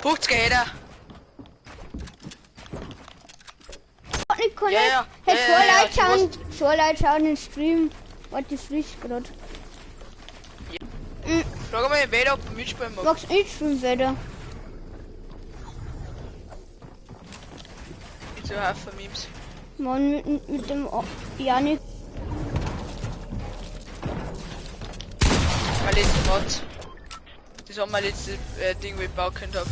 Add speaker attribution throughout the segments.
Speaker 1: 50er Header.
Speaker 2: Nicht connect.
Speaker 1: Ja, ja.
Speaker 2: Hey,
Speaker 1: Ja,
Speaker 2: zwei
Speaker 1: ja, ja,
Speaker 2: Leute schauen, zwei Leute schauen den Stream. Warte, ich frisch grad.
Speaker 1: Ja. Frag mal den Beta, ob er mitspielen mag.
Speaker 2: Magst du nicht streamen weiter?
Speaker 1: Mit so Haufen Memes.
Speaker 2: Mann, mit dem Janik.
Speaker 1: Mein letzter Mod. Das war mein letztes Ding, wo ich bauen können hab.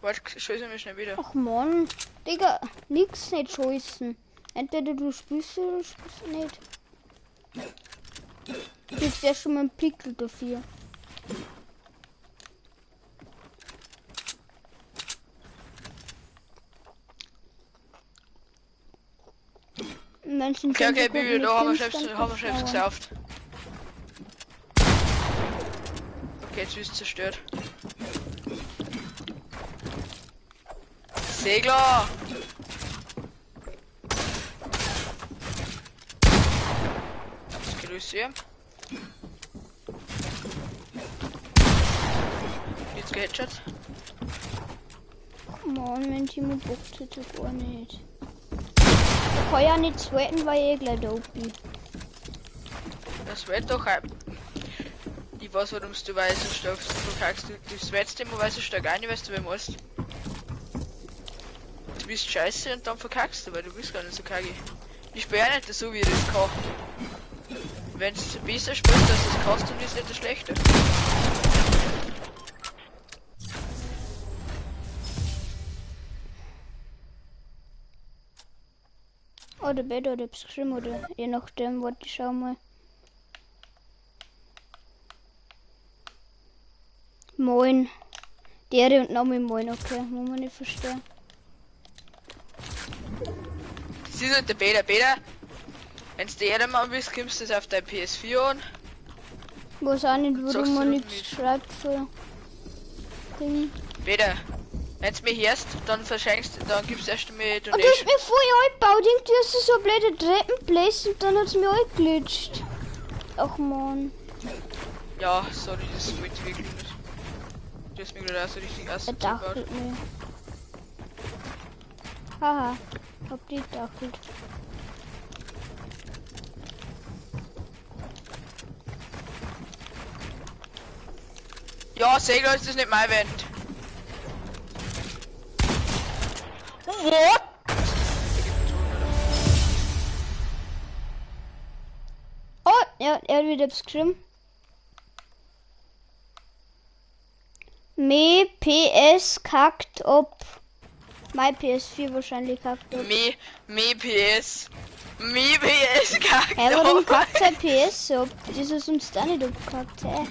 Speaker 1: Warte, schieße mich schnell wieder.
Speaker 2: Ach man, Digga, nix nicht schießen. Entweder du spielst oder du spielst nicht. Du kriegst ja schon mal einen Pickel dafür. Menschen
Speaker 1: Okay,
Speaker 2: sind
Speaker 1: okay,
Speaker 2: so gut
Speaker 1: Bibi,
Speaker 2: mit
Speaker 1: da haben wir
Speaker 2: Filmstand
Speaker 1: selbst, haben wir selbst
Speaker 2: aber-
Speaker 1: gesauft. Okay, jetzt ist zerstört. Segler! Das gelöst hier. Jetzt geheadshot.
Speaker 2: Come on, mein Timo bockt sich ja gar nicht. Ich kann ja nicht sweaten, weil ich eh gleich da bin.
Speaker 1: Das wird doch ein. Ich weiß, warum du weißt, so stark verkackst. Du sweatst immer, weil so stark ein, weißt du, wer musst. Du bist scheiße und dann verkackst du, weil du bist gar nicht so kacke. Ich spiele ja nicht so, wie ich das kann. Wenn du besser spielst, als du es kannst, dann bist du nicht der Schlechte.
Speaker 2: Oder besser, oder hab's geschrieben, oder je nachdem, warte, ich schau mal. Moin. Dere und Name Moin, okay, muss man nicht verstehen.
Speaker 1: Das ist halt der Beta, Beta. Wenn du der Ehrenmann bist, kommst du das auf dein PS4 an.
Speaker 2: Weiß auch nicht,
Speaker 1: Sagst
Speaker 2: warum
Speaker 1: du
Speaker 2: man
Speaker 1: doch
Speaker 2: nichts
Speaker 1: nicht.
Speaker 2: schreibt für Ding.
Speaker 1: Beta, wenn du mich hörst, dann verschenkst, dann gibst du erst einmal
Speaker 2: Und du hast
Speaker 1: Donation.
Speaker 2: mir voll eingebaut, irgendwie hast du so blöde Treppen bläst und dann hat's mir eingeglitscht. Ach man,
Speaker 1: Ja, sorry, das wollte ich wirklich nicht. Du hast mir gerade auch so richtig
Speaker 2: er
Speaker 1: ausgebaut.
Speaker 2: dachelt mir. Haha, hab die dachelt.
Speaker 1: Ja, Segler ist das nicht mein Event. What?
Speaker 2: Oh, ja, er hat wieder etwas geschrieben. Me PS kackt ob. My PS4 wahrscheinlich kackt ob.
Speaker 1: Me PS. Me PS kackt.
Speaker 2: Hä, warum
Speaker 1: ab.
Speaker 2: kackt sein PS ab? Das ist uns da nicht abgekackt, hä?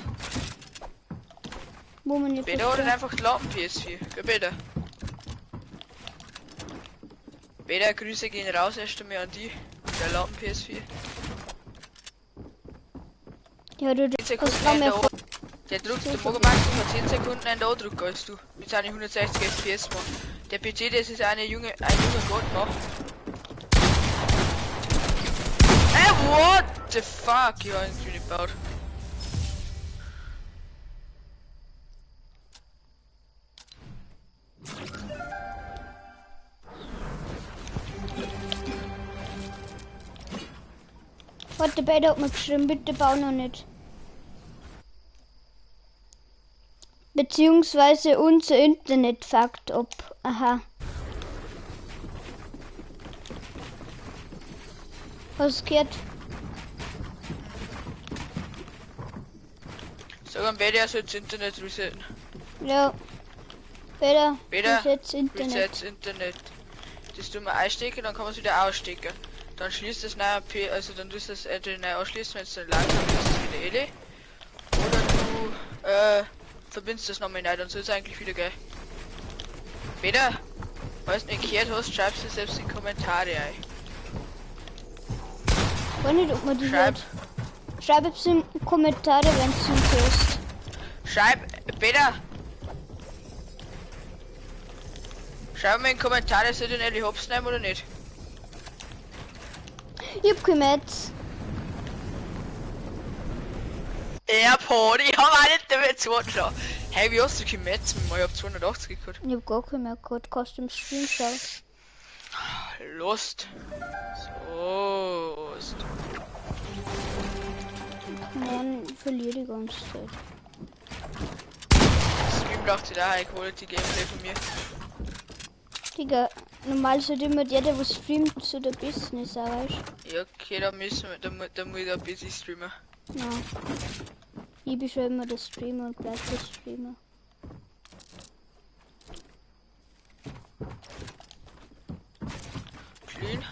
Speaker 2: Wo man nicht
Speaker 1: Beta oder
Speaker 2: versteht.
Speaker 1: einfach die Lampen PS4. Geh Beta. Beta, Grüße gehen raus erst einmal an die. Der Lampen PS4.
Speaker 2: Ja, du,
Speaker 1: 10
Speaker 2: du
Speaker 1: Sekunden
Speaker 2: hast noch
Speaker 1: in
Speaker 2: mehr
Speaker 1: der
Speaker 2: vor.
Speaker 1: Der druckt, der Mogomax hat 10 Sekunden einen Drucker als du. Mit seinen 160 FPS, Mann. Der PC, das ist ein junger Gott noch. Ey, what the fuck? Ich hab irgendwie nicht gebaut.
Speaker 2: Warte, beide hat mir geschrieben, bitte bau noch nicht. Beziehungsweise unser Internet fuckt ab. Aha. Was gehört?
Speaker 1: Sag am Beta, er soll das Internet resetten.
Speaker 2: Ja. Beta,
Speaker 1: Beta,
Speaker 2: reset's Internet.
Speaker 1: Reset Internet. Das tun wir einstecken, dann kann man es wieder ausstecken. Dann schließt das neue P, also dann tust du das entweder neu anschließen, wenn es dann langsam ist, ist wieder Ele. Oder du verbindest das nochmal neu, dann soll es eigentlich wieder gehen. Peter, falls du nicht gehört hast, schreibst du selbst in die Kommentare ein.
Speaker 2: Weiß nicht, ob man die
Speaker 1: Schreib.
Speaker 2: hört. Schreib es in die Kommentare, wenn du uns hörst.
Speaker 1: Schreib, Peter! Schreib mir in den Kommentare, soll ich den Ellie Hobbs nehmen oder nicht?
Speaker 2: Ich hab kein Metz.
Speaker 1: Airport, ich hab auch nicht damit zweiten schon. Hey, wie hast du kein Metz? Ich hab 280 gehabt.
Speaker 2: Ich hab gar kein mehr gehabt, kannst du im Stream schauen.
Speaker 1: Lust. So.
Speaker 2: Mann, ich verliere die ganze Zeit.
Speaker 1: Stream braucht wieder High Quality Gameplay von mir.
Speaker 2: Digga, normal sollte immer der, der was streamt, so der Business, weißt du?
Speaker 1: Ja, okay, da müssen wir, da muss ich da busy streamen.
Speaker 2: Ja. Ich bin schon immer der Streamer und bleib der Streamer.
Speaker 1: Clean.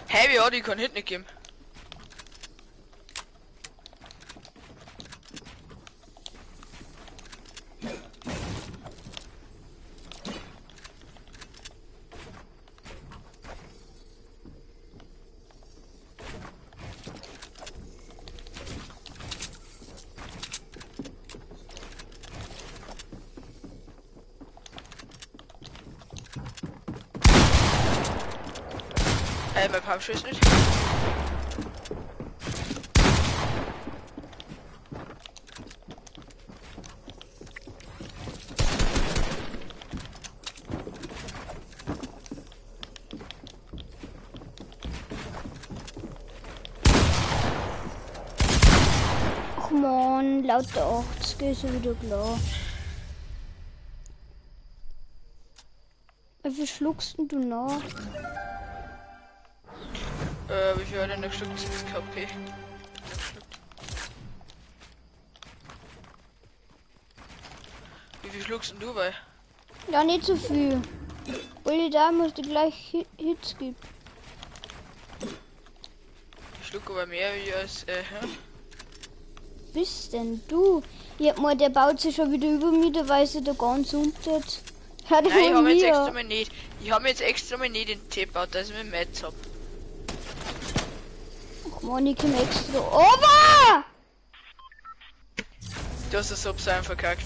Speaker 1: Hey, wie hat ich keinen Hit nicht geben? Mein Pumpschuss nicht.
Speaker 2: Ach man, lauter 80 ist ja wieder klar. Wie viel schluckst denn du noch?
Speaker 1: Wie viel hat er noch geschluckt? 6 KP. Wie viel schluckst denn du bei?
Speaker 2: Ja, nicht so viel. Weil ich da muss die gleich Hits gibt.
Speaker 1: Ich schluck aber mehr wie als,
Speaker 2: Bist denn du? Ich hab mal, der baut sich schon wieder über mich, der weiß ich da ganz unter.
Speaker 1: Nein, ich hab jetzt extra mal nicht. Ich hab jetzt extra mal nicht den Tipp out, dass ich mit Metz hab.
Speaker 2: Ach man, ich komm extra. Ober!
Speaker 1: Du hast das Subsign verkackt.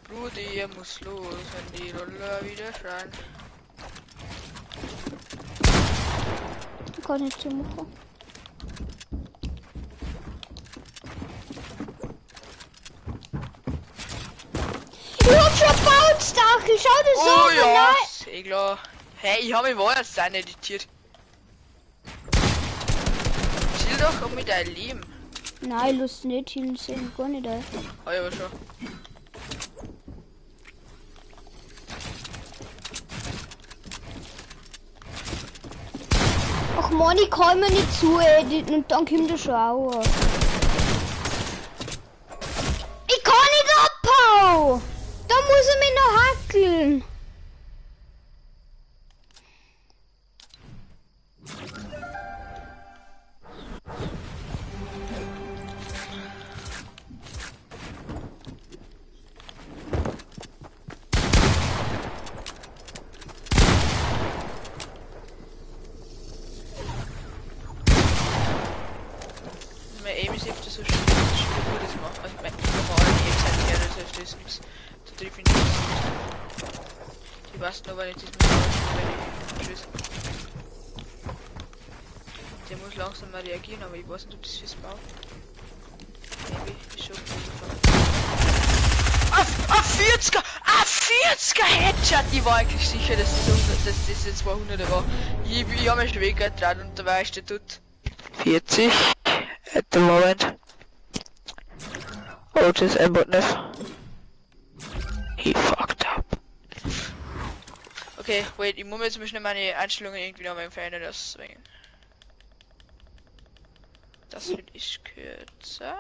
Speaker 1: Brudi, er muss los, wenn die Roller wieder schreien.
Speaker 2: Ich kann nicht zu machen. Ich hab schon Bautstachel, schau das
Speaker 1: oh,
Speaker 2: so
Speaker 1: ja,
Speaker 2: nein.
Speaker 1: Eh klar. Hey, ich hab mich wohl jetzt auch nicht editiert. Chill doch um mit deinem Leben.
Speaker 2: Nein, Lust nicht, chillen sehen gar nicht. Ey.
Speaker 1: Hab ich aber schon.
Speaker 2: Ach man, ich kann mir nicht zu editen und dann kommt der Schauer. Ich kann nicht abhauen! Da muss ich mich noch hackeln.
Speaker 1: So schön gut das macht. Also mein normalen Aim her, das heißt, das ist nichts. Da treffe ich nichts. Die weiß nur, wenn ich das mit wenn ich. Der muss langsam mal reagieren, aber ich weiß nicht, ob das fürs Bau. Maybe, ist schon Ah, 40er! Ah, 40er Headshot! Ich war eigentlich sicher, dass das jetzt 200er war. Ich hab mich schon weggetraut und da war ich der tut. 40 at the moment. Otis Embotness. He fucked up. Okay, wait, ich muss jetzt mal schnell meine Einstellungen irgendwie noch mal verändern, deswegen. Das wird ich kürzer.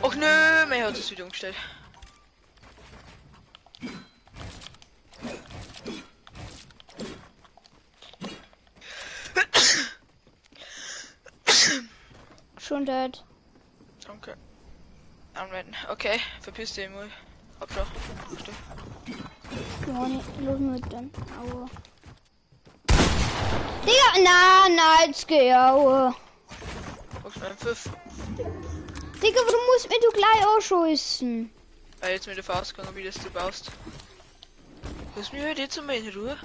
Speaker 1: Och nö, mein hat es wieder umgestellt.
Speaker 2: Schon dead.
Speaker 1: Danke. Anwenden. Okay, verpiss dich mal. Hab schon.
Speaker 2: Los mit dann. Aua. Digga, na, na, jetzt geh, aua.
Speaker 1: Pfiff.
Speaker 2: Digga, du musst mir du gleich anschießen.
Speaker 1: Weil jetzt mit der Faust gegangen, wie das du baust. Lass mich halt jetzt mal in Ruhe.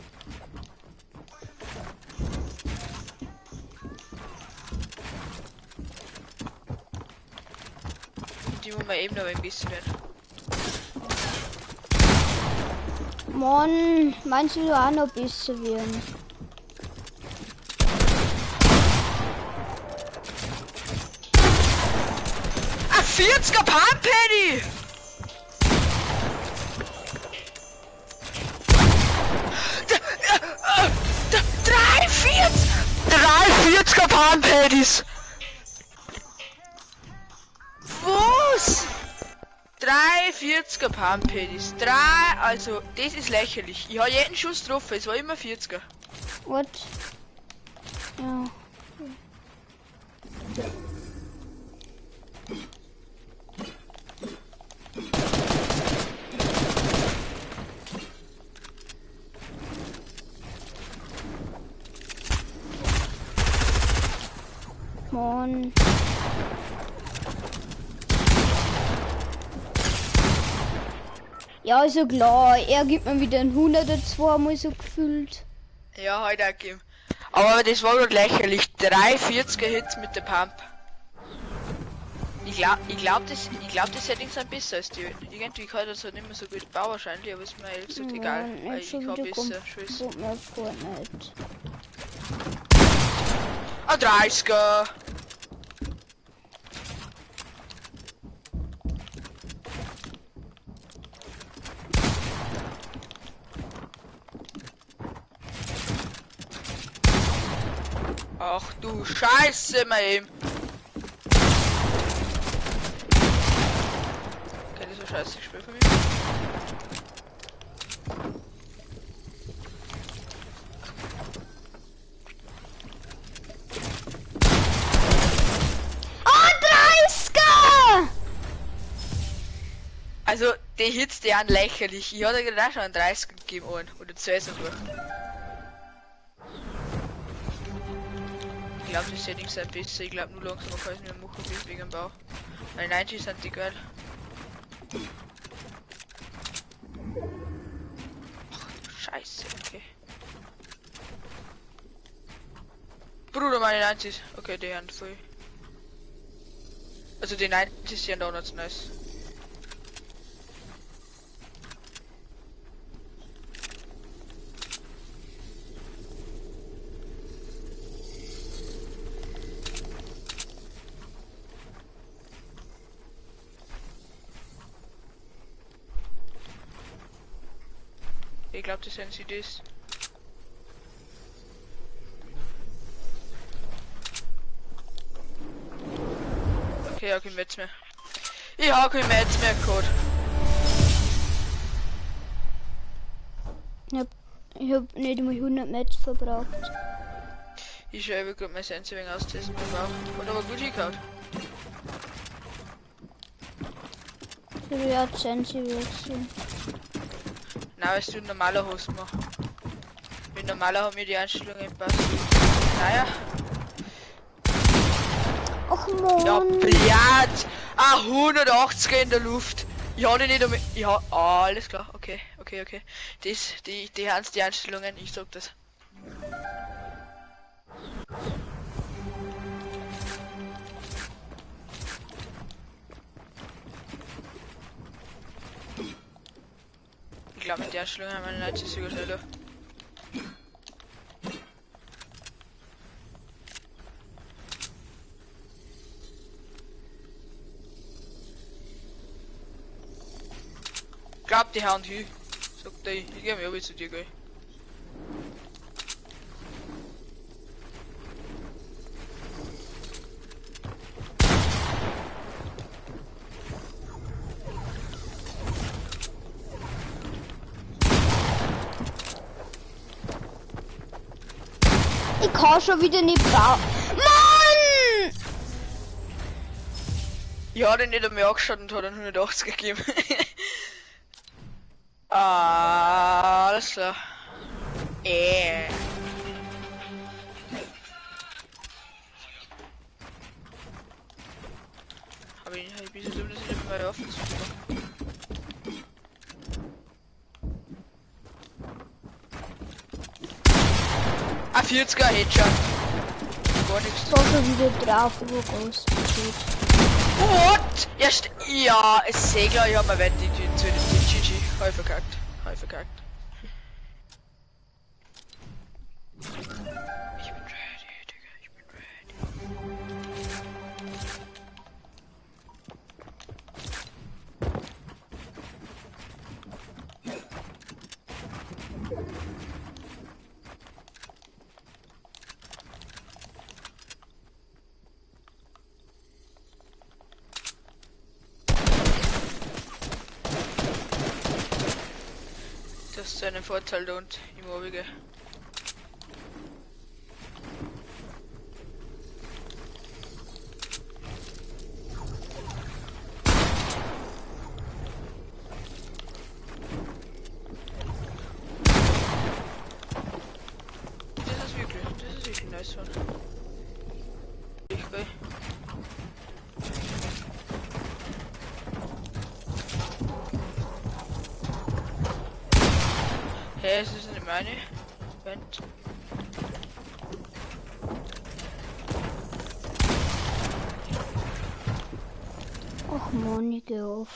Speaker 1: Die muss man eben noch ein bisschen werden.
Speaker 2: Mann, meinst du auch noch besser werden?
Speaker 1: Ah, 40er Pump, Paddy! Drei 40er Pump, Paddies! Was? 3 40er Pump Paddies. 3, also das ist lächerlich. Ich habe jeden Schuss getroffen, es war immer 40er.
Speaker 2: What? Ja. Mann. Ja, ist ja klar. Er gibt mir wieder ein 100er zweimal so gefühlt.
Speaker 1: Ja, heute auch gegeben. Aber das war doch lächerlich. 3 40er Hits mit der Pump. Ich glaub, die Settings sind besser als die. Irgendwie kann ich das halt nicht mehr so gut bauen wahrscheinlich, aber ist mir ehrlich gesagt egal. Weil ich kann besser schießen. Ah, 30er! Ach du Scheiße, mein. Okay, das ist scheiße gespielt von mir.
Speaker 2: Oh, 30er!
Speaker 1: Also, die Hits, die sind lächerlich. Ich hatte gerade schon einen 30er gegeben, einen. Oder 2 sogar. Ich glaube, die Settings sind besser. Ich glaube, nur langsam kann ich es nicht mehr machen, bis wegen dem Bau. Meine 90 sind die geil. Ach, Scheiße, okay. Bruder, meine 90. Okay, die sind voll. Also die 90 sind auch noch nice. Ich glaube, das sind sie das. Okay, ich habe kein Metz mehr. Ich habe kein Metz mehr, Code.
Speaker 2: Ich hab nicht einmal 100 Metz verbraucht.
Speaker 1: Ich schreibe gut mein Sense wegen austesten verbraucht. Und aber gut hingehauen.
Speaker 2: Ich will ja Sense wechseln.
Speaker 1: Nein, weißt du, normaler Host machen. Mit normaler haben mir die Einstellungen passt. Naja.
Speaker 2: Och man.
Speaker 1: Ja, blöd. Ah, 180er in der Luft. Ich hatte nicht damit. Ich hab. Ah, alles klar. Okay, okay, okay. Das, die haben die Einstellungen, ich sag das. Ich glaube, mit der Einstellung haben meine Leute sogar schneller. Glaub die Hand hin. Sagt er, ich geh mir zu dir, gell.
Speaker 2: Ich kann schon wieder nicht bauen. Mann!
Speaker 1: Ich hab den nicht einmal angeschaut und hat einen 180 gegeben. Alles klar. Aber ich bin so dumm, dass ich nicht mehr offen zu. Ah, 40er Headshot. Gar nichts.
Speaker 2: Ich war schon wieder drauf, wo groß geht.
Speaker 1: What? Ja, ja, es Segler, ich hab mir wett, die GG. Hab ich verkackt. Hab ich verkackt. Ich bin ready, Digga, ich bin ready. Das ist einen Vorteil da und im Obige. Das ist wirklich nice one. Ich gehe. Hey, es ist nicht meine. Vent.
Speaker 2: Ach man, ich geh auf.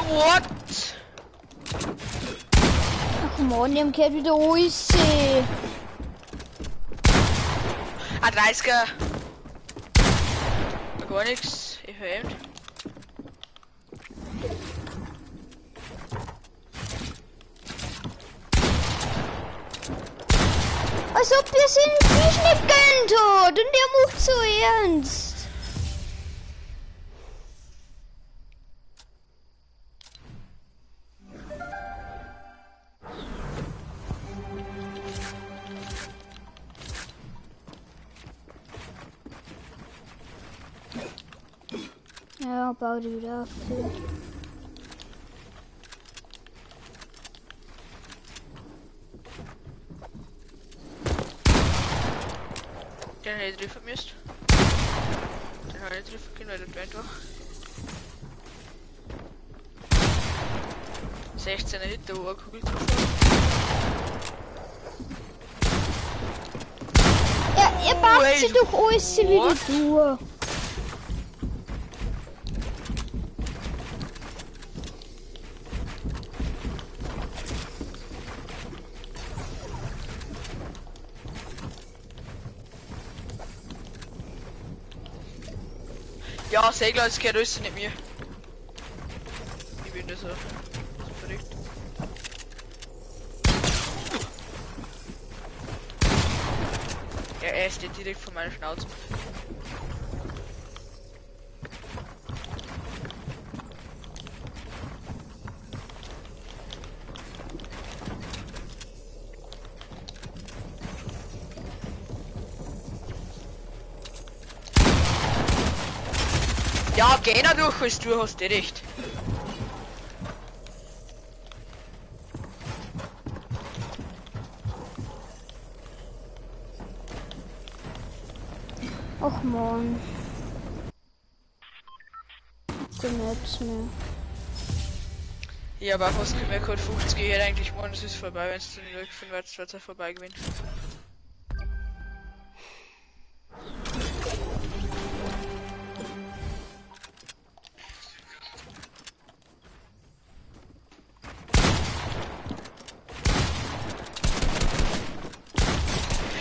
Speaker 1: What?
Speaker 2: Ach man, ich hab wieder alles.
Speaker 1: Ah, 30er. Gar nichts. Ich höre eben.
Speaker 2: Als ob wir sind Fisch nicht gönnt hat und der macht so ernst. Ja, bau die wieder auf.
Speaker 1: Den habe ich treffen müssen. Den habe ich treffen können, weil der brennt war. 16er Hit, da wo eine Kugel getroffen hat.
Speaker 2: Ja, ihr packt sie doch alles wieder durch.
Speaker 1: Ja, Segler, es gehört alles nicht mir. Ich bin da so verrückt. Ja, er steht direkt vor meiner Schnauze. Ja, geh da durch, als du hast eh recht.
Speaker 2: Ach man. Nichts mehr.
Speaker 1: Ich hab auch fast gemerkt, 50 ich hätte eigentlich morgen, es ist vorbei, wenn es dann wirklich von Wert vorbei gewinnt.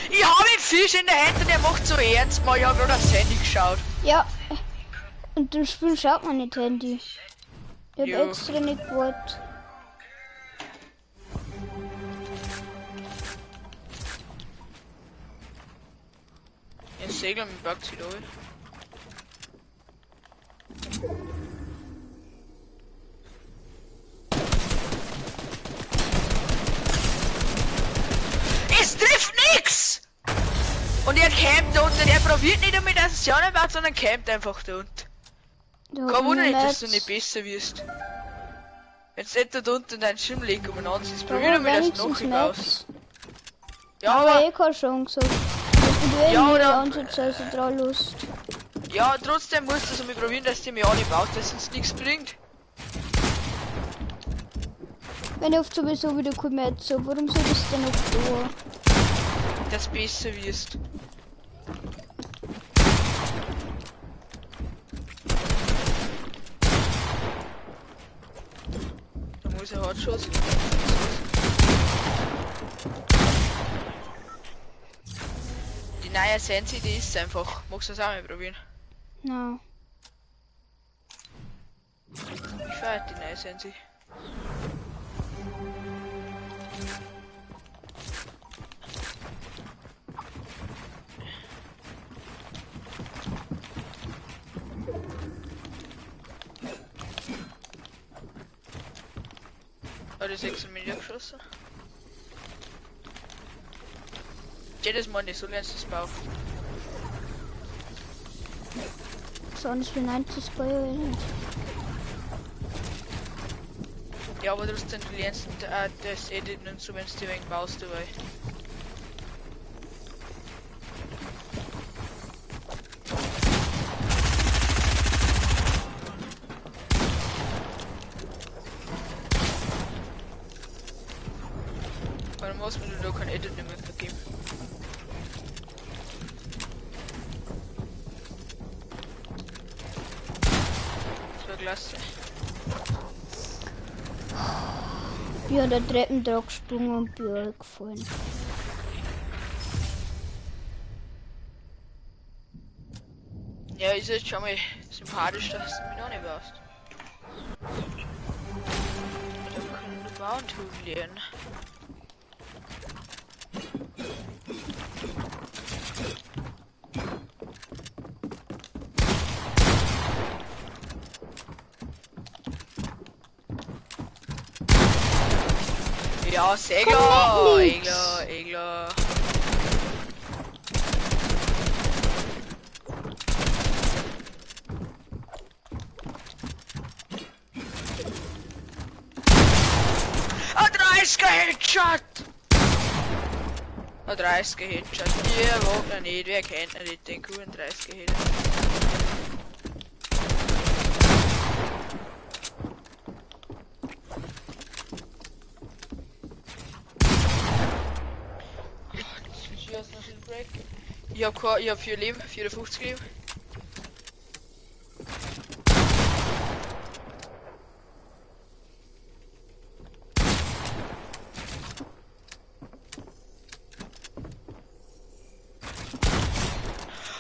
Speaker 1: Ich hab den Fisch in der Hand und der macht so ernst mal. Ich hab gerade aufs Handy geschaut.
Speaker 2: Ja, Und im Spiel schaut man nicht Handy. Ich hab extra nicht gewartet.
Speaker 1: Ich segle mit Bug wieder. Es trifft nix! Und er campt da unten, er probiert nicht damit, dass es ja nicht macht, sondern campt einfach da unten. Kein Wunder nicht, dass du nicht besser wirst. Wenn du nicht da unten deinen Schirm legt umeinander siehst, probier damit, dass du noch baust. Ja,
Speaker 2: aber eh keine Chance. Du ja, oder ansatzweise dran Lust.
Speaker 1: Ja, trotzdem musst du es einmal probieren, dass die mir alle baut, dass es nichts bringt.
Speaker 2: Wenn ich oft sowieso wieder komme, so, warum soll das denn noch tun?
Speaker 1: Dass du besser wirst. Da muss er Hotschuss. Die neue Sensi, die ist einfach. Magst du das auch mal probieren?
Speaker 2: Nein.
Speaker 1: Ich feiere die neue Sensi. Hat die 6 Millionen geschossen? Jedes Mal nicht, so lernst du es bauen.
Speaker 2: Sonst wie 90 Bäume.
Speaker 1: Ja, aber trotzdem, du lernst das Editen und so, wenn du die wenig baust dabei. Warum muss man da kein Edit mehr vergeben? Das war klasse.
Speaker 2: Ich bin an der Treppe drauf gesprungen und bin gefallen.
Speaker 1: Ja, ist jetzt schon mal sympathisch, dass du mich noch nicht warst. Da können wir bauen tun lernen. Ja, Segler, Egler, Egler. A 30er Headshot! A 30er Headshot. Wir wollten nicht, wer kennt nicht den coolen 30er Headshot. Ich hab 4 Leben, 54 Leben.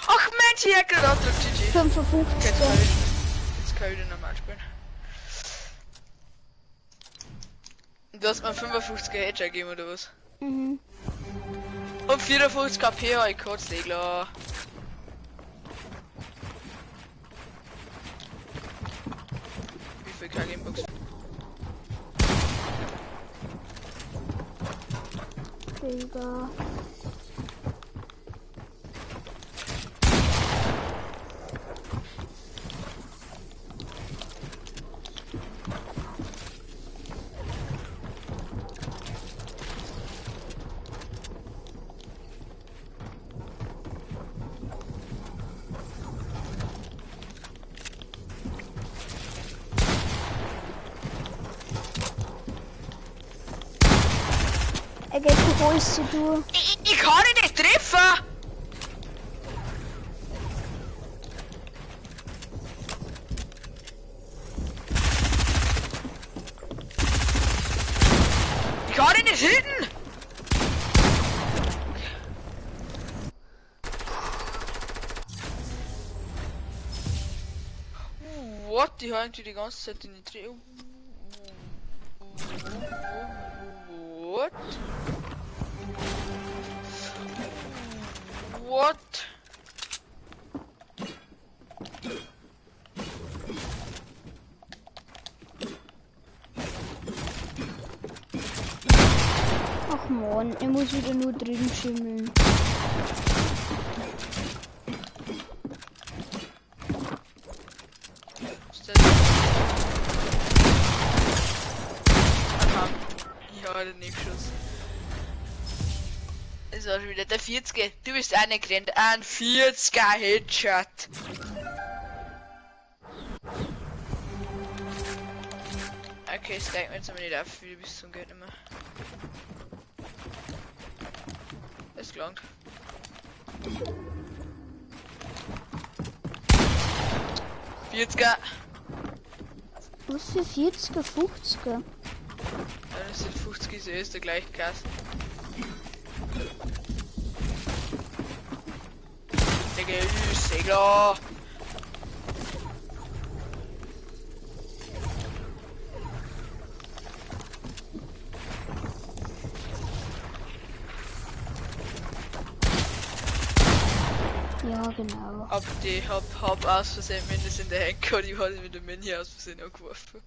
Speaker 1: Ach Mensch, ich hab gerade angedrückt, GG.
Speaker 2: 55.
Speaker 1: Jetzt kann ich wieder normal spielen. Du hast mir 55er Headshot gegeben oder was?
Speaker 2: Mhm.
Speaker 1: Und 54 KP habe ich kurz, Segler. Wie viel kann ich Inbox?
Speaker 2: Digga. Er geht durch alles durch.
Speaker 1: Ich kann ihn nicht treffen! Ich kann ihn nicht hitten! What? Die hören die ganze Zeit in die Dreh. What? What?
Speaker 2: Ach man, ich muss wieder nur drüben schimmeln.
Speaker 1: Ja, der nächste Schuss. Es war schon wieder der 40er. Du bist einer gerannt. Ein 40er Headshot. Okay, es steigt mir jetzt aber nicht auf, wie bis zum geht nicht mehr. Es gelangt. 40er.
Speaker 2: Was für 40er, 50er?
Speaker 1: Ja, das sind 50 ist eh der gleiche Kasten. Digga, Segler!
Speaker 2: Ja, genau.
Speaker 1: Hab die, hab aus Versehen mindestens in der Hand gehabt, ich hab mit dem Mini aus Versehen angeworfen.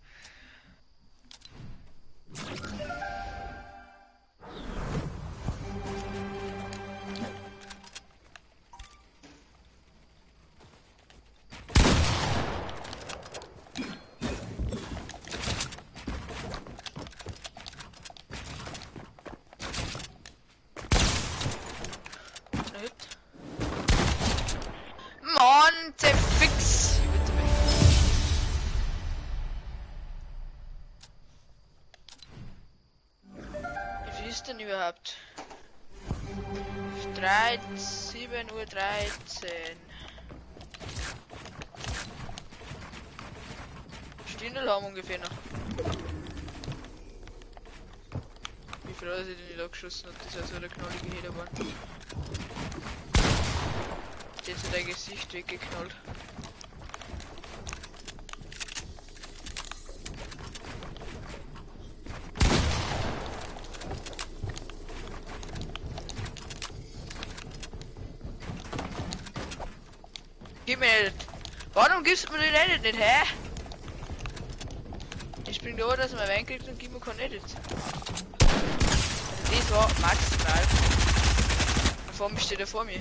Speaker 1: Mann, der Fix! Bitte mich. Wie viel ist denn überhaupt? 7:13 Uhr. Stindl haben ungefähr noch. Wie viel hat er denn da geschossen hat? Das ist ja so der knallige Heder war. Jetzt hat dein Gesicht weggeknallt. Gib mir nicht. Warum gibst du mir den Edit nicht, hä? Ich spring da, dass man Wein kriegt und gib mir kein Edit. Das war maximal. Vor mir steht er vor mir.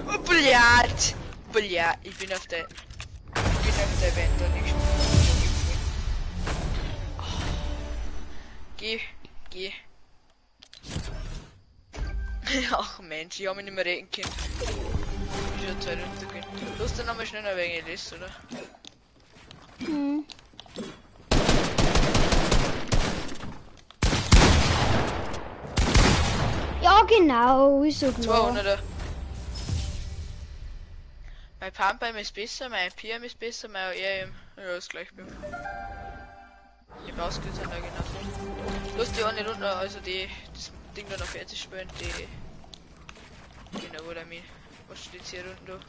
Speaker 1: Oh, Billard! Billard! Ich bin auf der. Ich bin auf der Wand und ich oh. Geh, geh. Ach Mensch, ich hab mich nicht mehr retten können. Ich schon Zeit runtergehen. Lass dann nochmal schnell ein wenig lesen, oder?
Speaker 2: Hm. Ja, genau, ist so klar.
Speaker 1: 200er. Mein Pump ist besser, mein PM ist besser, mein ARM. Ja, ist gleich bei mir. Die Bauskills sind da genauso. Lass die eine runter, also die, das Ding da noch fertig spielen, die. Genau, oder mir. Was steht jetzt hier runter?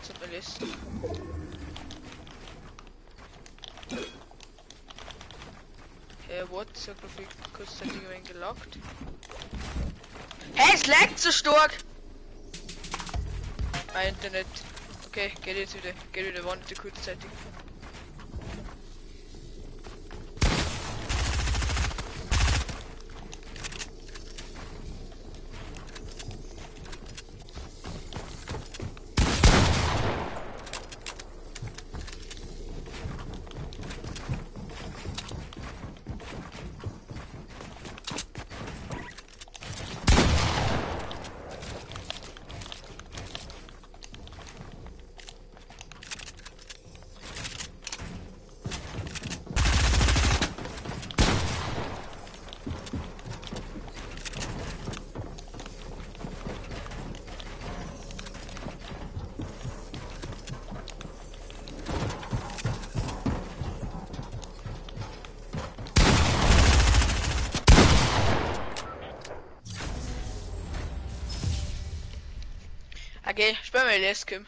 Speaker 1: Zum LS. Hey, what? So Grafik kurzzeitig ein wenig gelockt. Hey, es laggt so stark! Mein Internet. Okay, geht jetzt wieder. Geht wieder, war nicht kurzzeitig. Okay, spielen wir Les Kim.